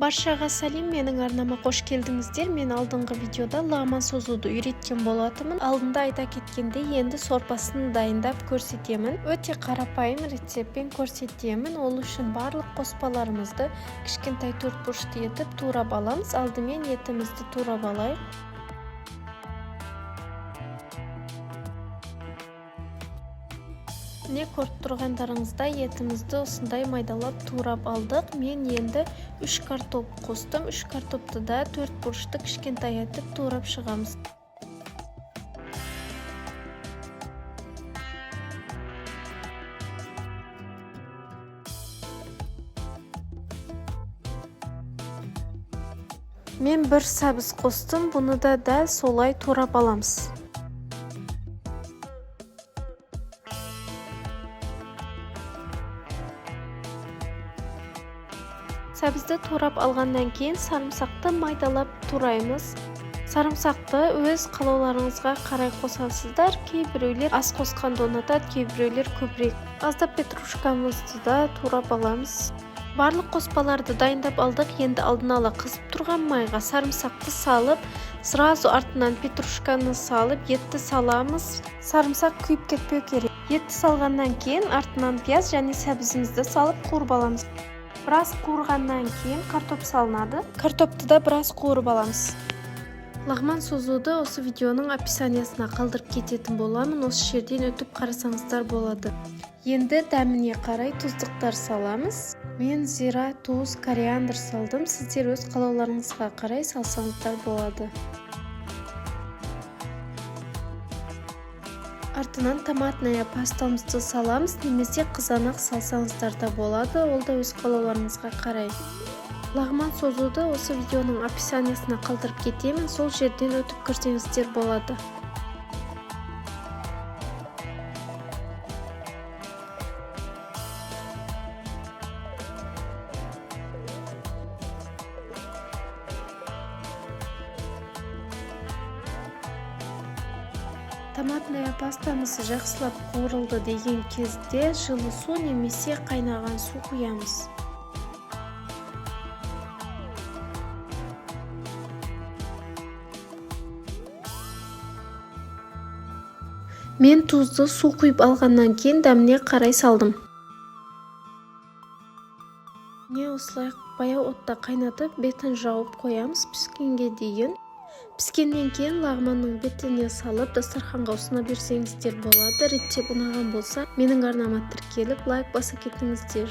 Баршаға сәлем, менің арнама қош келдіңіздер. Мен алдыңғы видеода лағман созуды үйреткен болатынмын. Алдында айта кеткенде енді сорпасын дайындап көрсетемін. Өте қарапайым рецептпен көрсетемін. Ол үшін барлық қоспаларымызды кішкентай төртбұрышты етіп турап аламыз. Алдымен етімізді турап алайық. Міне көріп тұрғандарыңыздай етімізді осындай майдалап турап алдық. Мен енді 3 картоп қостым. 3 картопты да төрт бұрышты кішкентай етіп турап шығамыз. Мен бір сәбіз қостым, бұны да дәл солай турап аламыз. Сәбізді турап алғаннан кейін сарымсақты майдалап тураймыз. Сарымсақты өз қалауларыңызға қарай қосасыздар. Кейбіреулер аз қосқанды ұнатады, кейбіреулер көбірек. Аздап петрушкамызды да турап аламыз. Барлық қоспаларды дайындап алдық. Енді алдын ала қызып тұрған майға сарымсақты салып, сразу артынан петрушканы салып, етті саламыз. Сарымсақ күйіп кетпеу керек. Етті салғаннан кейін артынан пияз және сәбізімізді салып қуырып аламыз. Біраз қуырғаннан кейін картоп салынады. Картопты да біраз қуырып аламыз. Лағман созуды осы видеоның описаниясына қалдырып кететін боламын. Осы жерден өтіп қарасаңыздар болады. Енді дәміне қарай тұздықтар саламыз. Мен зира, тұз, кориандр салдым. Сіздер өз қалауларыңызға қарай салсаңыздар болады. Артынан томатная пастамызды саламыз, немесе қызанақ салсаңыздар да болады, ол да өз қалауларыңызға қарай. Лағман созуды осы видеоның описаниясына қалдырып кетемін, сол жерден өтіп кірсеңіздер болады. Томатная пастамыз жақсылап қуырылды деген кезде жылы су немесе қайнаған су құямыз. Мен тұзды су құйып алғаннан кейін дәміне қарай салдым. Міне осылай баяу отта қайнатып, бетін жауып қоямыз піскенге дейін. Піскеннен кейін лағманның бетіне салып, дастарханға ұсына берсеңіздер болады. Рецепт ұнаған болса, менің арнама тіркеліп, лайк баса кетіңіздер.